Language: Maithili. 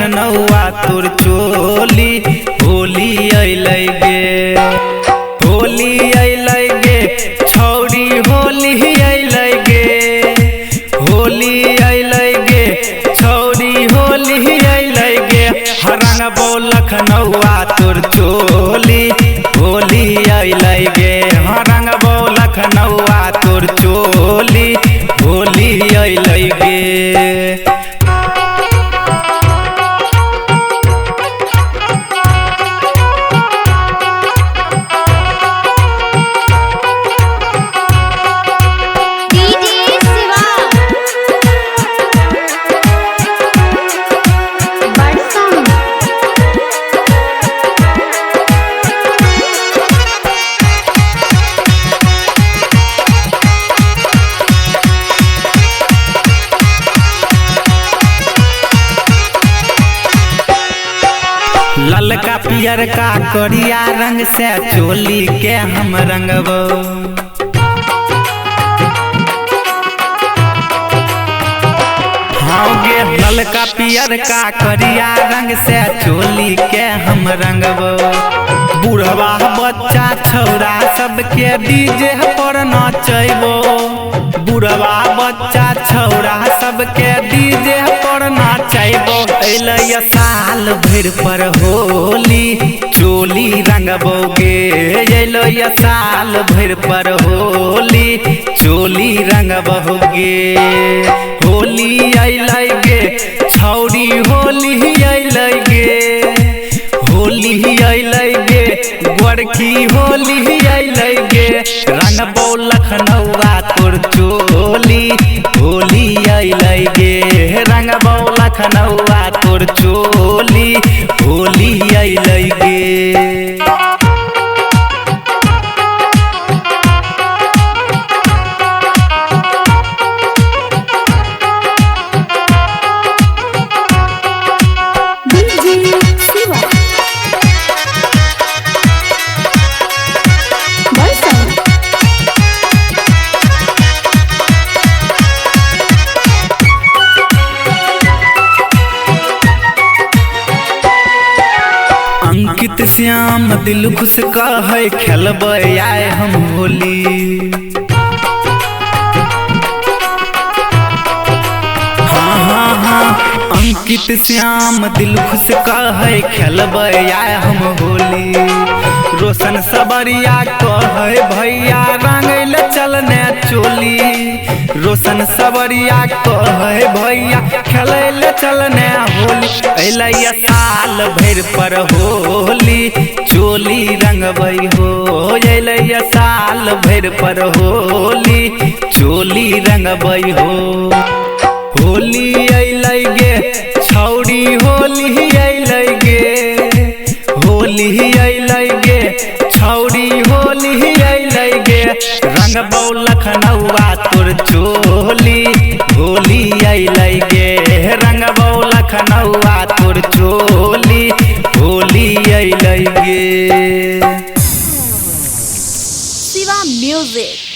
लखनऊआ तोर चोली होली अइलै गे। होली अइलै गे छौड़ी होली अइलै गे। होली अइलै गे छौड़ी होली अइलै गे। रंगबो लखनऊआ तोर चोली होली अइलै गे। रंगबो लखनऊआ तोर चोली होली अइलै गे। डीजे शिवा बड़सम। ललका पियरका करिया रंग से चोली के हम रंगबो। हाँ गे ललका पियरका करिया रंग से चोली के हम रंगबो। बुढ़वा बच्चा छौड़ा सबके डीजे पर नचैबो। बुढ़वा बच्चा छौड़ा सबके डीजे पर नचैबो। अइलै साल भरि पर होली चोली रंगबो गे। अइलै साल भरि पर होली चोली रंगबो गे। होली अइलै गे छौड़ी होली अइलै गे। होली अइलै गे गोरकी होली अइलै गे। रंगबो लखनऊआ तोर चोली होली अइलै गे। रंगबो लखनऊआ तोर चोली होली अइलै गे। डीजे शिवा बड़सम। अंकित श्याम दिल खुश कहै खेलबै आइ हम होली। हाँ हाँ हाँ अंकित श्याम दिल खुश कहै खेलबै आइ हम होली। रोशन सबरिया कहै भैया रंगैल चलने चोली। रोशन सबरिया कहै भैया खेलैल चलने होली। अइलै साल भरि पर होली चोली रंगबै हो। अइलै साल भरि पर होली चोली रंगबै हो। होली अइलै गे छौड़ी होली अइलै गे। होली अइलै गे छौड़ी होली अइलै गे। रंगबो लखनऊआ तोर चोली होली अइलै गे। रंगबो लखनऊआ तोर चोली होली अइलै गे। शिवा म्यूजिक।